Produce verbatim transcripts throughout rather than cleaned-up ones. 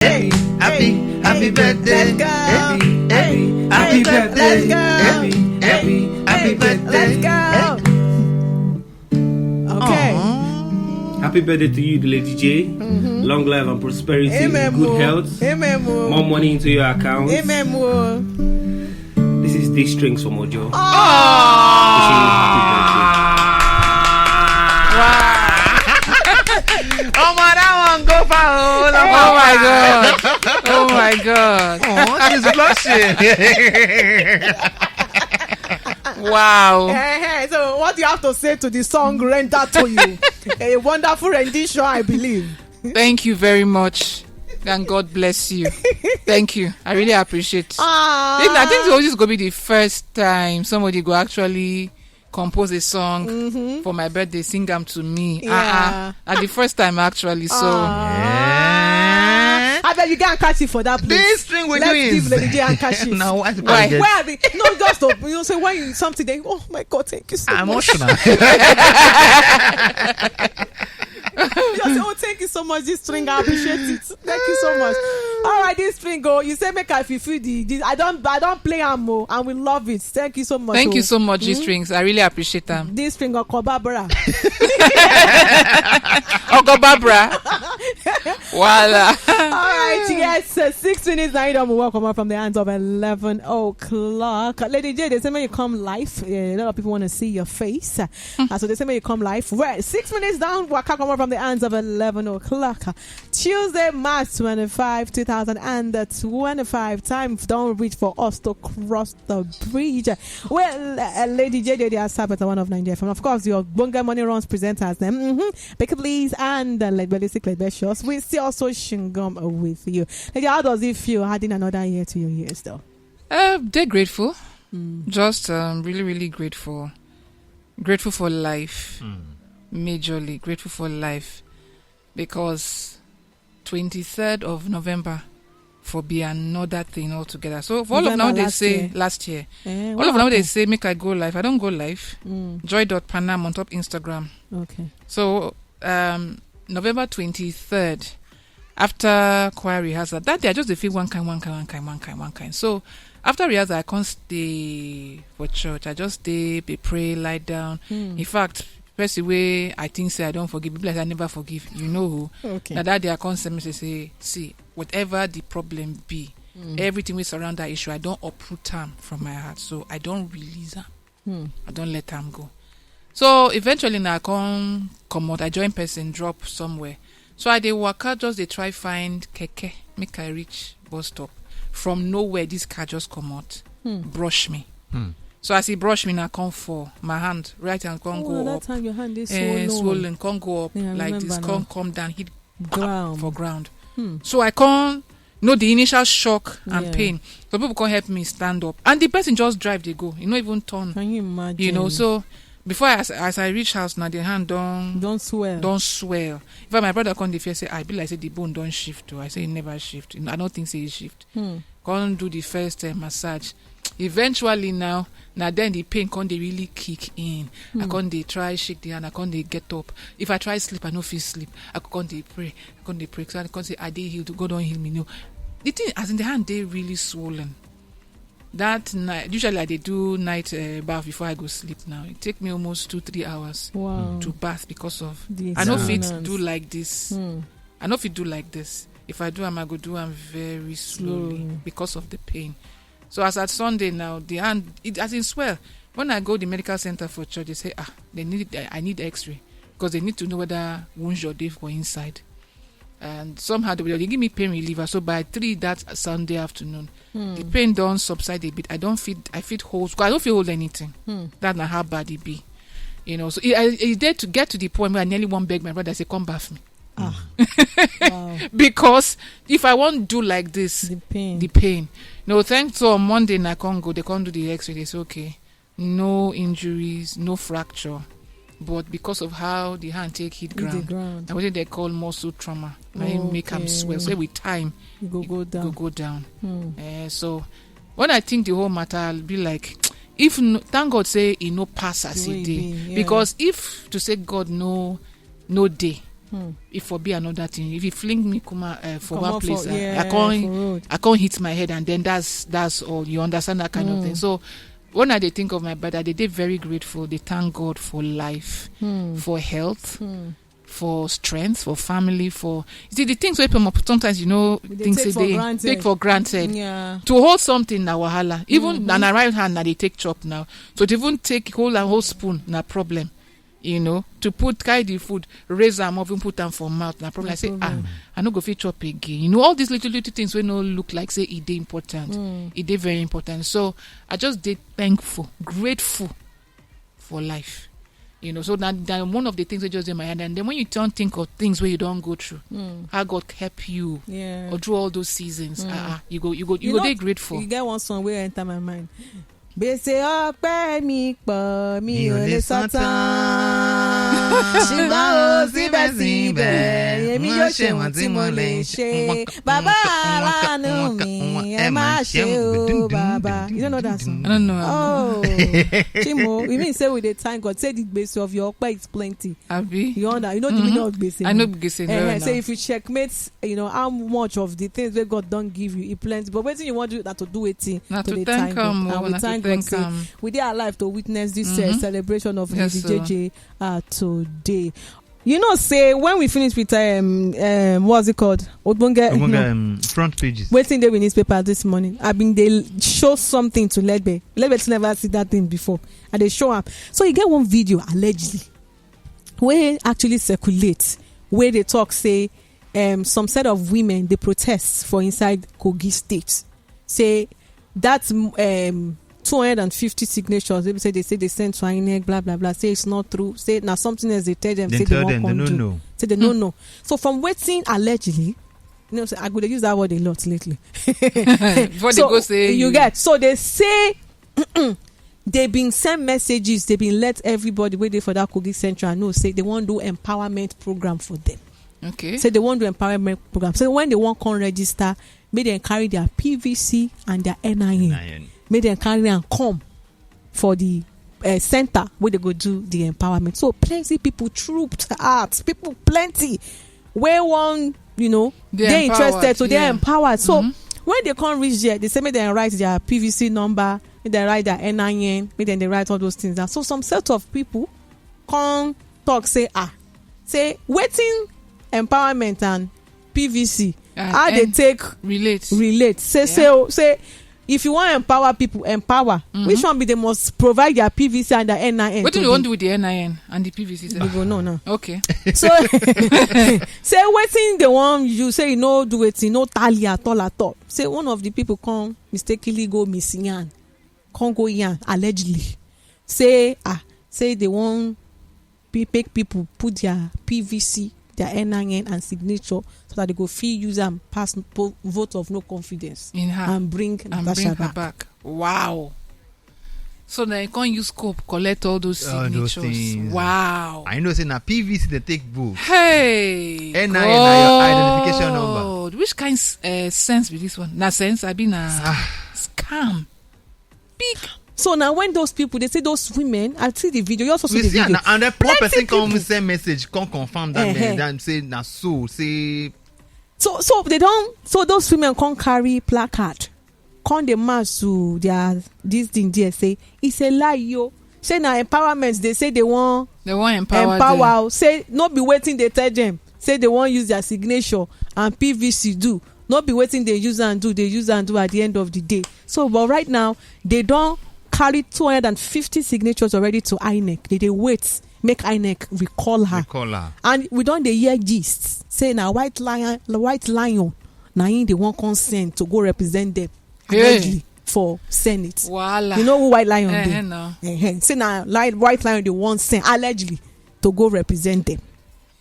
Hey, happy, happy birthday. Let's go. Happy, happy, happy birthday. Let's go. Happy, happy, happy birthday. Let's go. Okay. Happy birthday to you, the Lady J. Long life and prosperity, good health, more money into your account. Amen. This is D Strings from Ojo. Wishing you happy birthday. Wow. Oh my, that one go far. Oh, oh my God. Oh my God. Oh, she's blushing. Wow. So, what do you have to say to the song rendered to you? A wonderful rendition, I believe. Thank you very much. And God bless you. Thank you. I really appreciate it. I think this is going to be the first time somebody go actually compose a song mm-hmm. for my birthday, sing them to me. Yeah. Uh-uh. At the first time, actually. So. I bet you can't catch it for that place. This thing we're Let's doing give Lady J and catch it. No, why? Where are they? No, just to, you know, say when you something, they, oh my God, thank you so I'm much. Emotional. Just say, oh, thank you so much, this string. I appreciate it. Thank you so much. All right, this string go. You say make I feel the. This, I don't. I don't play ammo, and we love it. Thank you so much. Thank oh. you so much, mm-hmm. G strings. I really appreciate them. This string go Barbara. Uncle Barbara. Voila. All right, yes, uh, six minutes now. You don't welcome up from the hands of eleven o'clock. Lady J, they say when you come live, yeah, a lot of people want to see your face. Uh, so they say when you come live. Well, six minutes down, we'll come up from the hands of eleven o'clock. Tuesday, March twenty-five, two thousand and twenty-five. Time don't reach for us to cross the bridge. Well, uh, Lady J J D has Sabbath, one of Nigeria. And of course, your Bonga Money Runs presenters, them. Mm-hmm. Baker Please and uh, Legbelisi Klebeshos. We still also Shingom with you. Lady, how does it feel adding another year to your years, though? Uh, they're grateful. Mm. Just um, really, really grateful. Grateful for life. Mm. Majorly grateful for life. Because twenty-third of November for be another thing altogether. So for all of now they say last year. Eh, all of now they say make I go live. I don't go live. Mm. Joy dot panam on top Instagram. Okay. So um November twenty-third after choir rehearsal that day I just dey feel one kind one kind one kind one kind one kind. So after rehearsal I can't stay for church. I just stay, be pray, lie down. Mm. In fact, person wey I think say I don't forgive, people like I never forgive. You know who? Okay. Now that day I come send message say, see, whatever the problem be, mm. everything we surround that issue, I don't uproot them from my heart. So I don't release them. Mm. I don't let them go. So eventually now I come come out. I join person drop somewhere. So I dey waka just dey try find keke make I reach bus stop. From nowhere this car just come out, hmm. brush me. Hmm. So as he brush me now come fall, my hand right hand come oh, go that up. Time your hand is eh, swollen. Swollen, come go up yeah, like this, come come down, hit ground for ground. Hmm. So I can't know the initial shock and yeah. pain. So people can't help me stand up, and the person just drive they go. You know, even turn. Can you imagine? You know, so before I, as, as I reach house now, the hand don't don't swell. Don't swell. In fact, my brother come the fear say I be like say the bone don't shift. Too. I say it never shift. I don't think say it shift. Hmm. Come do the first uh, massage. Eventually now, now then the pain come they really kick in. Hmm. I come they try shake the hand. I come they get up. If I try sleep, I no feel sleep. I come they pray. I come they pray. So I come say I did heal. God don't heal me. No, the thing as in the hand they really swollen. That night, usually I dey do night uh, bath before I go sleep. Now it take me almost two three hours wow. to bath because of the I no fit do like this. Hmm. I no fit do like this. If I do, am I go do am very slowly, slowly because of the pain. So as at Sunday now, the hand it as in swell. When I go the medical center for church, they say ah, they need I need X-ray because they need to know whether wounds your day for inside. And somehow they, they give me pain reliever. So by three that Sunday afternoon, mm. the pain don't subside a bit. I don't feel I feel hold. I don't feel hold anything. Mm. That's not how bad it be. You know, so I, I did to get to the point where I nearly won't beg my brother say, "Come bath me." Ah. Wow. Because if I won't do like this, the pain, the pain. No, thanks to on Monday, na Congo, they can't do the X-ray. They say, okay, no injuries, no fracture. But because of how the hand take hit ground, ground. And what they call muscle trauma, now okay. Make them swell. So with time, it go, go down. Go, go down. Hmm. Uh, so when I think the whole matter, I'll be like, if no, thank God say he no pass as he did. Yeah. Because if to say God no, no day, If for be another thing, if you fling me kuma uh, for one place, I, I can't, I can't hit my head, and then that's that's all. You understand that kind of thing. So when I dey think of my brother, they dey very grateful. They thank God for life, for health, for strength, for family, for, you see, the things wey people sometimes, you know, things take for granted. Yeah. To hold something na wahala. Even na right hand na dey take chop now. So to even take whole and whole spoon na problem. You know, to put, carry the food, raise am up, even put am for mouth na problem. I say, ah, I no go fit chop again. You know, all these little little things wey no look like say e dey important, e dey very important. So I just dey thankful, grateful for life. You know, so that, that one of the things wey just dey my head. And then when you turn think of things wey you don go through, how God help you, or through all those seasons, ah, you go, you go, you go dey grateful. You get one song wey enter my mind. Gbèsè ọpẹ́ mi pọ̀, mi ò lè san tán. Ṣùgbọ́n o, síbẹ̀síbẹ̀, èmi yóò ṣe ohun tí mo lè ṣe. Bàbá aláàánú mi, ẹ má ṣe o, bàbá. You don't know that song? I don't know. Oh, Chimo, you mean say we dey thank God? Say the gbèsè of your ọpẹ́ is plenty. Abi? You know the meaning of gbèsè? I know gbèsè very well. Say if you checkmate, you know, how much of the things wey God don give you, e plenty. But wetin you wan do na to do wetin? Na to thank am. And we thank God say we dey alive to witness this uh, celebration of Lady J J uh, today. You know say when we finish with um, um what's it called, ogbonge, ogbonge um, front pages, wetin dey with newspaper this morning, I been dey show something to Legbe. Legbe still never see that thing before. I dey show am. So you get one video allegedly wey actually circulate, wey dey talk say um, some set of women dey protest for inside Kogi State. Say that um, two hundred and fifty signatures wey be say they say they send to INEC, blah blah blah, say it's not true. Say na something else they tell them. Say they wan come do. Say they no know. So from wetin allegedly, you know, say I go dey use that word a lot lately. Before they go say you get, so they say they been send messages, they been let everybody wey dey for that Kogi Central know say they wan do empowerment program for them. Okay. Say they wan do empowerment program. So when they wan come register, make dem carry their PVC and their NIN. Make dem carry am come for the uh, center where they go do the empowerment. So plenty people trooped out, people plenty wey wan, you know, dey interested to dey empowered. So when they come reach there, they say make dem write their PVC number, make dem write their NIN, make dem dey write all those things down. So some set of people come talk say, ah, say wetin empowerment and PVC, how they take relate? Relate. Say, say, say, if you wan empower people, empower. Which one be they must provide their PVC and their NIN? Wetin they wan do with the NIN and the PVC? We go know now. Okay. So say wetin they wan use, say you no do wetin, no tally at all at all. Say one of the people come mistakenly go miss yarn, come go yarn allegedly. Say, ah, say they wan pe- make people put their PVC, their NIN and signature so that they go fit use am pass po- vote of no confidence in her and bring and Natasha bring her back. Back. Wow. So then you can't use scope, collect all those signatures. All those things. Wow. I know say na PVC they take book. Hey, NIN na your identification number. God. Which kind uh, sense be this one? Na sense, I be na scam. Big. So now when those people, they say those women, I see the video, you also see the video. And then one person come send message, come confirm that man, then say na so, say. So so they don't, so those women come carry placard, come the mass to their this thing there, say it's a lie, yo. Say na empowerment, they say they want, they want empower, empower. Say no be wetin they tell them. Say they wan use their signature and PVC do. No be wetin they use and do, they use and do at the end of the day. So but right now they don carry two hundred and fifty signatures already to INEC. They dey wait make INEC recall her. Recall her. And we don dey hear gist say na white lion, white lion, na him they wan consent to go represent them allegedly for Senate. Wahala. You know who white lion be? Say na white lion they wan send allegedly to go represent them.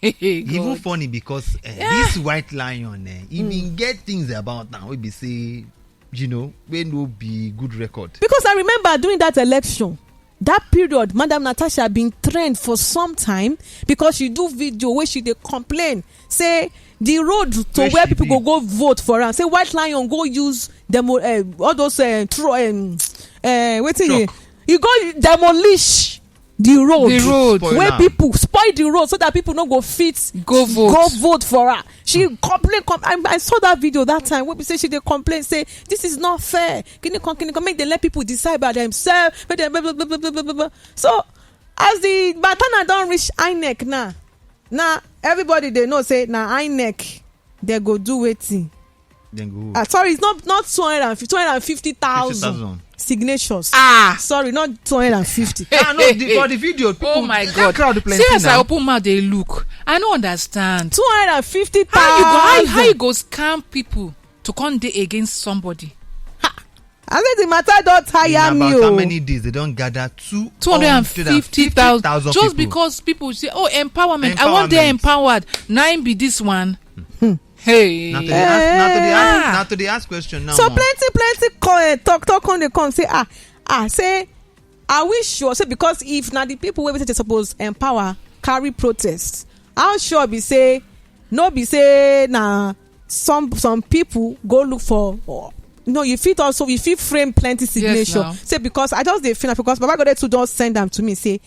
Even funny because uh, this white lion, uh, he mm. been get things about now. We be say, you know, we no be good record. Because I remember during that election, that period, Madam Natasha been trend for some time because she do video where she dey complain. Say the road to where, where people go go vote for her. Say white lion go use demo uh, all those uh, tro- um, uh, wetin you go demolish the road. The road. Spoil Wey am. People spoil the road so that people no go fit Go vote. Go vote for her. She complain. Com- I, I saw that video that time wey be say she dey complain say this is not fair. Kini kan kini kan, make dem let people decide by themselves. Make dem blah, blah, blah, blah, blah, blah, blah. So as the matter na don reach INEC now, now everybody dey know say na INEC dey go do wetin. Then go. Ah, sorry, it's not not two hundred and fifty, two hundred and fifty thousand Fifty thousand. Signatures. Ah. Sorry, not two hundred and fifty. Ah, no, the, for the video, people, Oh my that God! Crowd plenty See as I now. Open mouth, they look. I don't understand. Two hundred and fifty How you go? How, how thousand. You go scam people to come dey against somebody? I say the matter don tire In me about how o. Many days they don't gather two Two hundred and fifty thousand just people. Because people say, "Oh, empowerment! I want them Empowerment. Empowered." Nine be this one. Hey. Now to the ask, now to the ask, Ah. Now to the ask question now. So Mom. Plenty plenty come eh, talk talk come dey come say ah ah say are we sure say because if na the people wey be say they suppose empower carry protest, how sure be say no be say na some some people go look for, oh, no, you fit also you fit frame plenty signature Now. Say because I just dey feel am because Baba Godeh too don send am to me say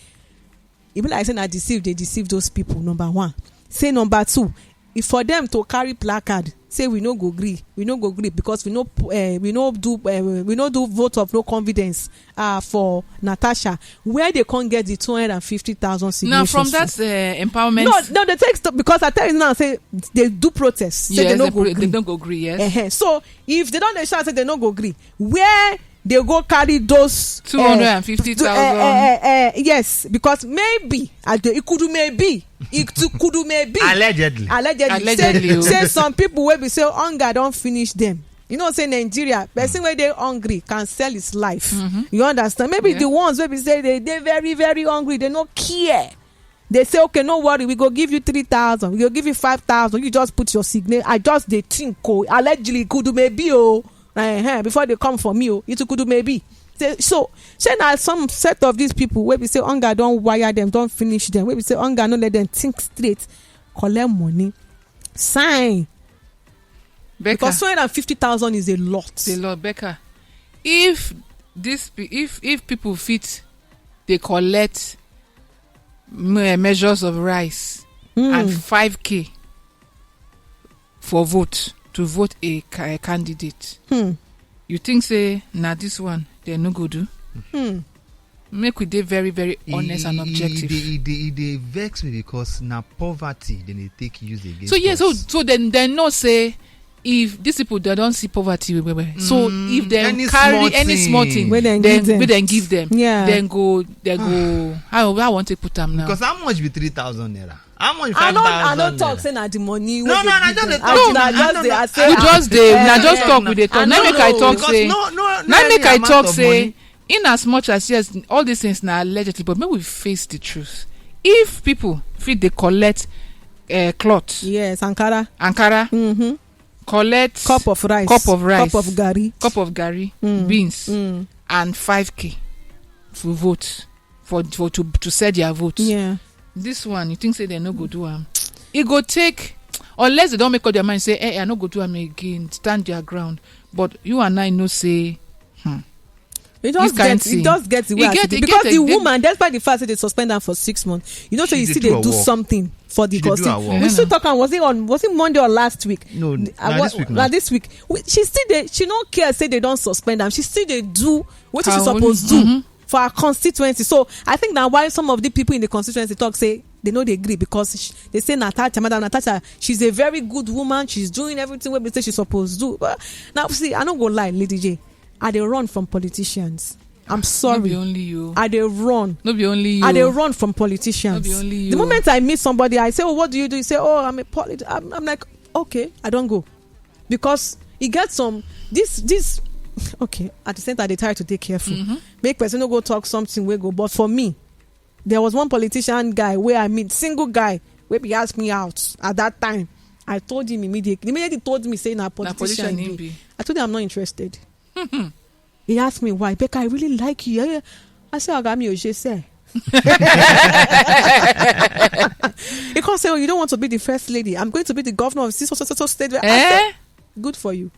e be like say na deceive dey deceive those people, number one. Say number two, if for them to carry placard say we no go gree, we no go gree because we no uh, we no do uh, we no do vote of no confidence uh, for Natasha, where they come get the two hundred and fifty thousand Now signatures from that for? Uh, empowerment. No, no, they take stop because I tell you now say they do protest say Yes, they no they, go pre- gree. They don't go agree. Yes. Uh-huh. So if they don't dey shout say they no go gree, where they go carry those uh, Two hundred and fifty thousand. uh, uh, uh, uh, yes, because maybe I dey- it could maybe it too- could maybe Allegedly. Allegedly, Allegedly, say, oh. Say some people wey be say hunger don finish them. You know say Nigeria, person wey dey hungry can sell his life. You understand? Maybe Yeah. The ones wey be say they dey very very hungry, they no care. They say, "Okay, no worry, we go give you three thousand, we go give you five thousand. You just put your signature." I just dey think, oh, allegedly, could maybe, oh, uh-huh, before they come for me, oh, it could maybe. Say, so, say na some set of these people wey be say hunger don wire them, don finish them, wey be say hunger no let them think straight, collect money, sign. Becca, Because two hundred and fifty thousand is a lot. The law, Becca. If this, pe- if if people fit, they collect me- measures of rice Hmm. and five k for vote to vote a, ca- a candidate. Hmm. You think say na this one they no go do? Hmm. Make we dey very very honest and E- e- objective. E dey, e dey, e dey vex me because na poverty dem dey take use against So yes, so us. So then then know say if these people they don't see poverty well well. So if they Any carry small any small thing. thing, Wey dem then give them. Wey dem give them, Yeah. Then go then go. How I want to put them now. Because how much be three thousand naira? How much? I no I no Five thousand talk naira? Say na the money. No, Wey no, dey I give just them. dey I talk. just- I No, just no, dey no. I say We ah, just dey eh, na just eh, talk we dey I talk. no Let me I know. talk Because say. No, no, no Let me any I amount talk of say. Money. In as much as yes, all these things na allegedly, but make we face the truth. If people fit dey collect uh, cloth Yes, Ankara. Ankara, Mm-hmm. Collect Cup of rice. Cup of rice, Cup of garri. Cup of garri, Mm. Beans, Mm. And five k for vote for for to to set their vote. Yeah. This one, you think say they no go do am? E go take, unless they don't make up their mind say, "Eh, I no go do am again." Stand their ground. But you and I know say, hmm, It just This kind gets thing. It just gets the It way I get- see it. It Because get the a- woman, despite the fact that they suspend her for six months, you know, so She you dey see do they her do work. Something for the She dey do gossip. Her work. We still talk and was it on was it Monday or last week? No, The- na uh, what- this week na now. This week. We, she still dey. She no care. Say they don't suspend her. She still dey do what she Her own- supposed do Mm-hmm. For her constituency. So I think that why some of the people in the constituency talk say they know they agree because she, they say Natasha, Madam Natasha, she's a very good woman. She's doing everything where they say she's supposed to do. But now see, I don't go lie, Lady J. I dey run from politicians. I'm sorry. No be only you. I dey run. No be only you. I dey run from politicians. No be only you. The moment I meet somebody, I say, "Oh, what do you do?" You say, "Oh, I'm a polit." I'm, I'm like, "Okay, I don't go," because e get some this this. Okay, at the center, I dey try to dey careful. Mm-hmm. Make person no go talk something wey go. But for me, there was one politician guy where I meet single guy where he asked me out at that time. I told him immediately. Immediately told me say na politician. Politician He him be. Be. I told him I'm not interested. He asked me why. Becca, I really like you. Yeah, yeah. I said, "Oga mi o ṣe sir." He come say, "Oh, you don't want to be the first lady. I'm going to be the governor of this so so so, so state." I Eh? Said, "Good for you."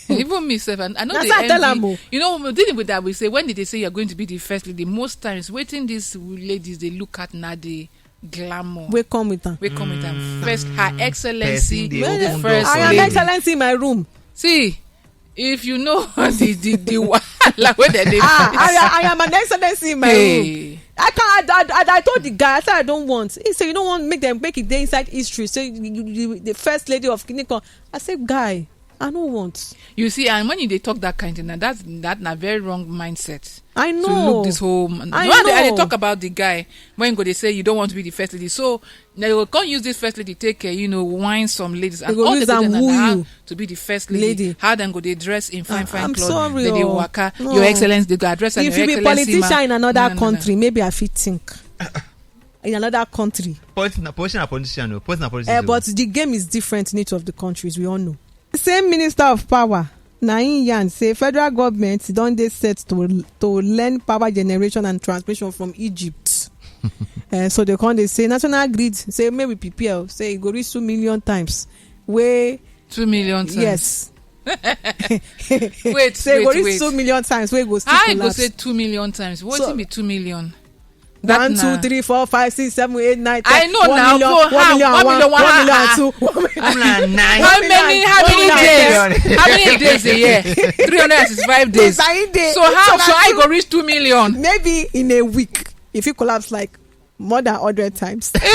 Even me sef, I, I know. That's why I tell am o. You know, the thing with that, we say, when did they say you're going to be the first lady? Most times, waiting these ladies they look at now the glamour. Wey come with am. Wey come with am. First, Her Excellency, the first lady. I am Excellency in my room. See, if you know the the the wahala wey dem dey face. I am, I am an excellency in my room. I can't. I, I, I told the guy, I said, "I don't want." He said, "You don't want make them make it dey inside history." So you, you, you, the first lady of Kinikon. I said, "Guy, I don't want." You see, and when you dey talk that kind thing, na that that na very wrong mindset. I know. To look this whole. I know. I dey talk about the guy when go dey say you don't want to be the first lady. So they go come use this first lady take care, you know, wine some ladies and all the ladies na how to be the first lady. How dem go dey dress in fine fine clothes. They dey waka. Your Excellency, they go address her. If you be politician in another country, maybe I fit think. In another country. Politician, politician, politician. But the game is different in each of the countries. We all know. Same Minister of Power na im yarn say federal government don dey set to to learn power generation and transmission from Egypt. Uh, so they come dey say national grid say make we prepare, say e go reach two million times. Wey two million times. Yes. Wait, say e go reach two million times wey e go still collapse. How e go say two million times? Wetin be two million? One, two, three, four, five, six, seven, eight, nine, ten. I know now. One million, one million and two. How many, how many days? How many days a year? Three hundred and sixty-five days. So how, so how e go reach two million? Maybe in a week, if you collapse like more than hundred times. Because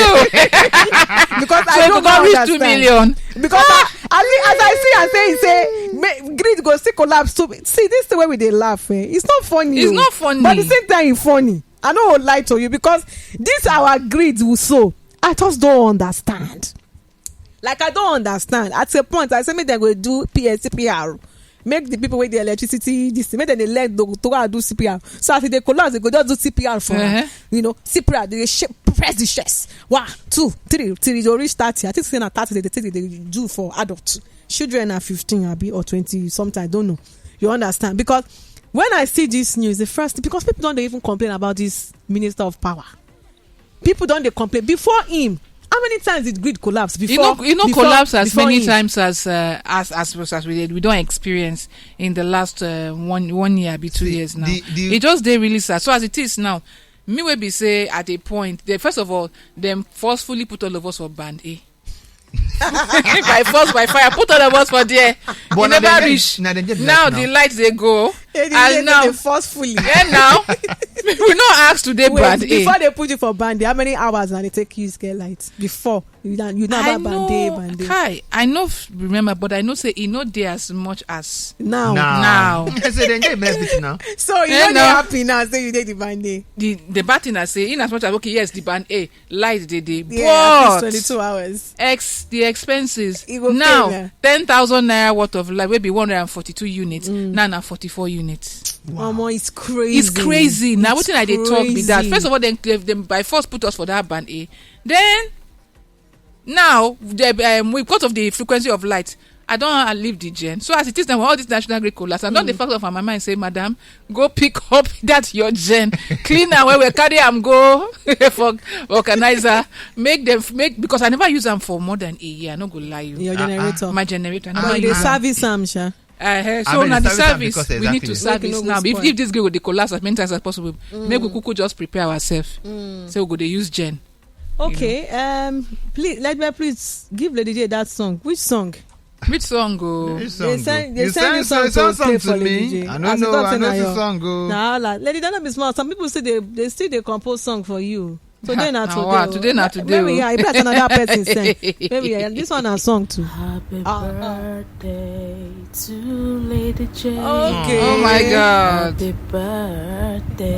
I don't understand. Because as I see, as I see, I say, say grid go still collapse. So see, this is the way we dey laugh. Eh? It's not funny. It's not funny. But at the same time, it's funny. I no go lie to you because this our greed will so I just don't understand. Like I don't understand. At a point, I say make dem go do P S C P R. Make the people with the electricity, this make dem dey let go to go do C P R. So as they collapse, they go just do C P R for her. You know, C P R, they shake, press the chest. One, two, three, till you reach thirty. I think say na thirty they take they do for adult. Children are fifteen, abi, or twenty, sometimes, I don't know. You understand? Because when I see this news, the first, because people don't even complain about this minister of power. People don't they complain before him. How many times did grid collapse before? You know, you know, collapse as many times as uh, as as as we did. We don't experience in the last uh, one one year, be two years now. It just they really sad. So as it is now, me will be say at a point, they first of all, them forcefully put all of us for band A. By force, by fire, put all of us for there. But e never reach. Now the lights they go. And now forcefully. Yeah, now we no ask today. Before they put you for band, how many hours and it take you to get lights before you know about band A? Band A. Kai, I know remember, but I know say e no dey as much as now. Now. I say they get everything now. So you know they happy now. Say you did the band A. The the bad thing I say, in as much as okay, yes, the band A light dey dey. Yeah, at least twenty-two hours. Ex the expenses now, ten thousand naira worth of light wey be one hundred and forty-two units, now na forty-four units. Wow. Omo, it's crazy. It's crazy. Now wetin I dey talk be that? First of all, dem dem by force put us for that band A. Then now the, um, because of the frequency of light, I don't leave the gen. So as it is now, all this national grid collapse, I don dey fact of my mind say, "Madam, go pick up that your gen, clean am well well, carry am go for organizer, make them make," because I never use am for more than a year. I no go lie you. Your generator. My generator. But you dey service am, sha. Uh, so na the service we need to service now. If if this grid go dey collapse as many times as possible, make we kuku just prepare ourselves. So we go dey use gen. Okay, um, please, let me please give Lady J that song. Which song? Which song go? They send they send you song to play for Lady J. I don't know. I know the song go. Nah, Lady Dana be smart. Some people say they they still they compose song for you. Today na today. Today na today. Maybe yeah, I bet another person send. Maybe yeah, this one a song too. Happy birthday to Lady J. Okay. Oh my God. Happy birthday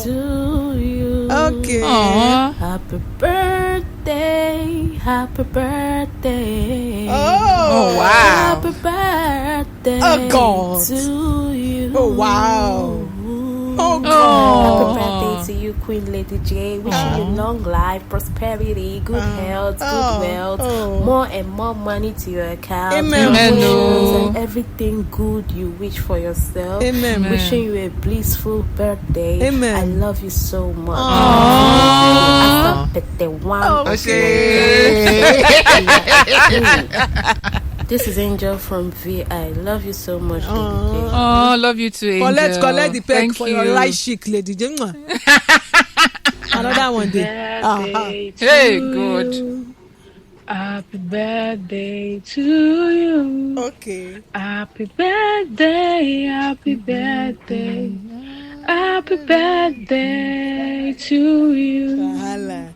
to you. Okay. Happy birthday. Happy birthday. Oh wow. Happy birthday. Oh God. To you. Oh wow. Oh God. Happy birthday to you, Queen Lady J. Wishing you long life, prosperity, good health, good wealth, more and more money to your account. Amen. Amen. And everything good you wish for yourself. Amen. Wishing you a blissful birthday. Amen. I love you so much. Aww. Happy birthday, one. Okay. This is Angel from V I. Love you so much, Lady J. Oh, love you too, Angel. Collect, collect the peg. Thank for your you. Light chic, Lady J. Mwah. Another one day. Aha. Birthday to Hey, God. You. Happy birthday to you. Okay. Happy birthday, happy birthday, happy birthday to you. Wahala.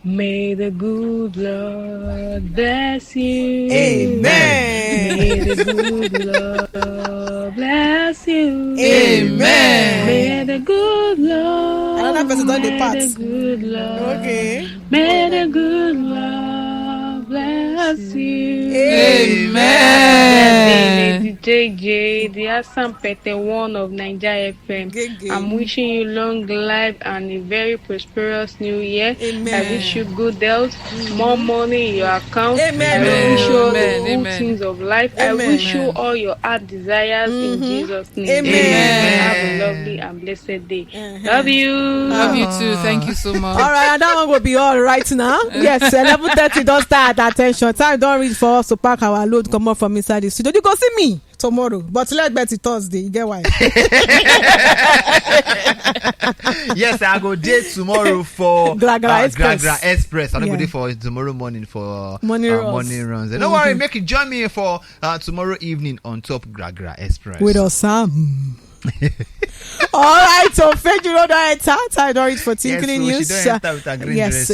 May the good Lord bless you. Amen. May the good Lord bless you. Amen. May the good Lord. Another person don dey may pass. The good Lord. Okay. May the good Lord bless you. Amen. Happy birthday, Lady J J, the Assam Pete one of Niger F M. Gege. I'm wishing you long life and a very prosperous new year. Amen. I wish you good health, more money in your account. Amen. I wish you all the Amen. Good Amen. Things of life. Amen. I wish you all your heart desires in Jesus' name. Amen. Amen. Have a lovely and blessed day. Uh-huh. Love you. Love you too. Thank you so much. All right, and that one will be all right now. Yes, eleven thirty don start at attention. Time don reach for us to pack our load, comot from inside the studio. You go see me tomorrow, but let bet it Thursday. You get why? Yes, I go dey tomorrow for Gra Gra uh, Express. Gra Gra Express. I no go Yeah. Dey for tomorrow morning for Morning uh, runs. Morning runs. No worry, make you join me for uh, tomorrow evening on top Gra Gra Express. With us, Sam. All right, so Fejiro don enter. Time don reach for tinkling so news. She don enter with her green yes, dress.